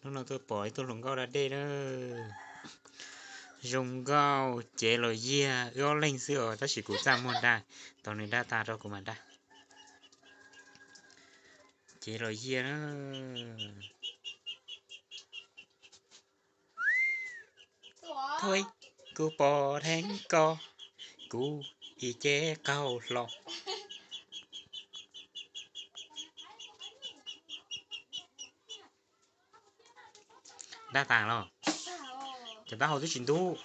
Hnub no tuaj pom ib tug hluas nkauj da dej na. Zoo nkauj, cev los yiag, wb ob leeg xwb os, tab sis kuv txaj muag da, tau nws da tas rau kuv mam da. Cev los yiag na. Thôi, kuv pom dheev ko, kuv ib ce qaug hlo. Da tas los? Cov taub hau twb tsis ntub.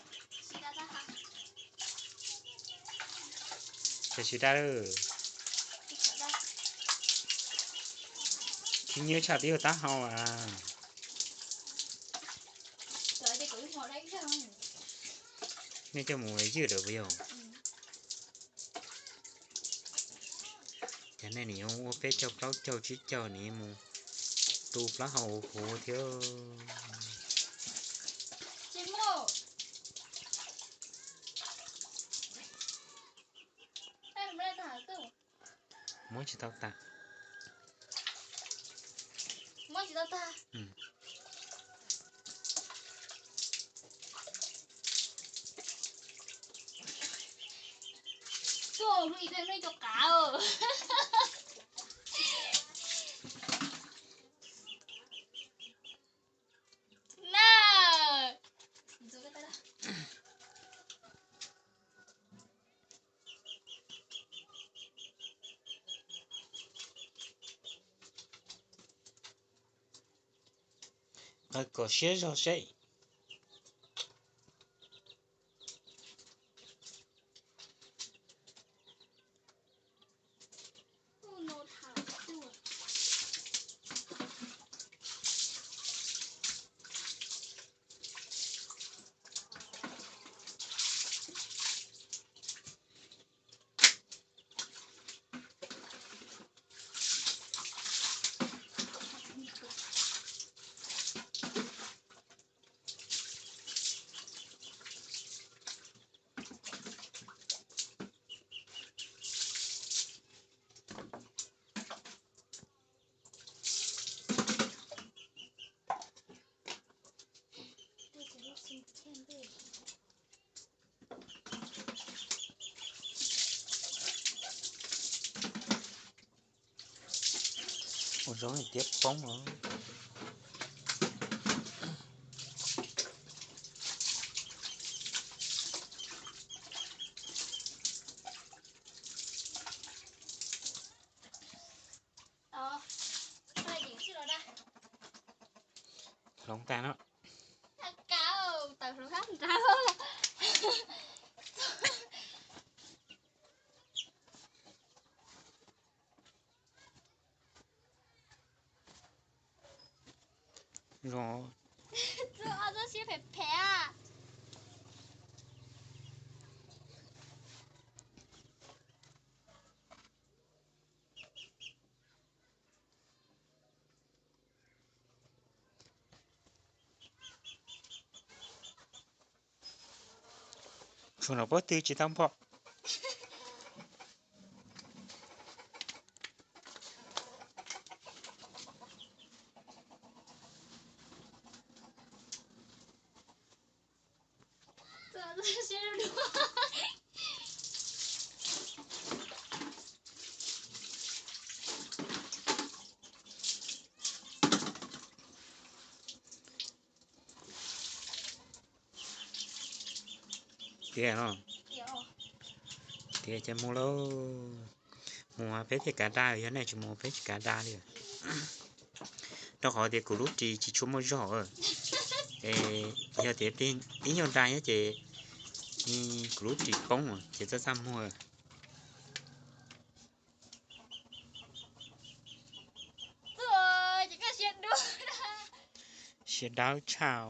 Ces tsis da lawm. Khib nyiab tshaj tib yog taub hau a. Nej coj mus ywj lawm puas yog? Cas nej nim ua peb caug plaub caug tsib caug nim mus tu plaub hau huv thiab. Muab tsis tau tas. Qawm kom siab zog seb. Ua zoo tiab poob os. Hloov tag no. Zoo. Tshuav no pob tw tsis tau npog. Tiag no. Tiag ces mus lauj. Mus peb thiaj kav da, yog nej tsis mus peb tsis kav da li. Rau qhov tias kuv lub ris tsis tshua muaj zog. Yog tias ib nyuag da nyob ces kuv lub ris poob ces txaj txaj muag. Siab dawb tshaj.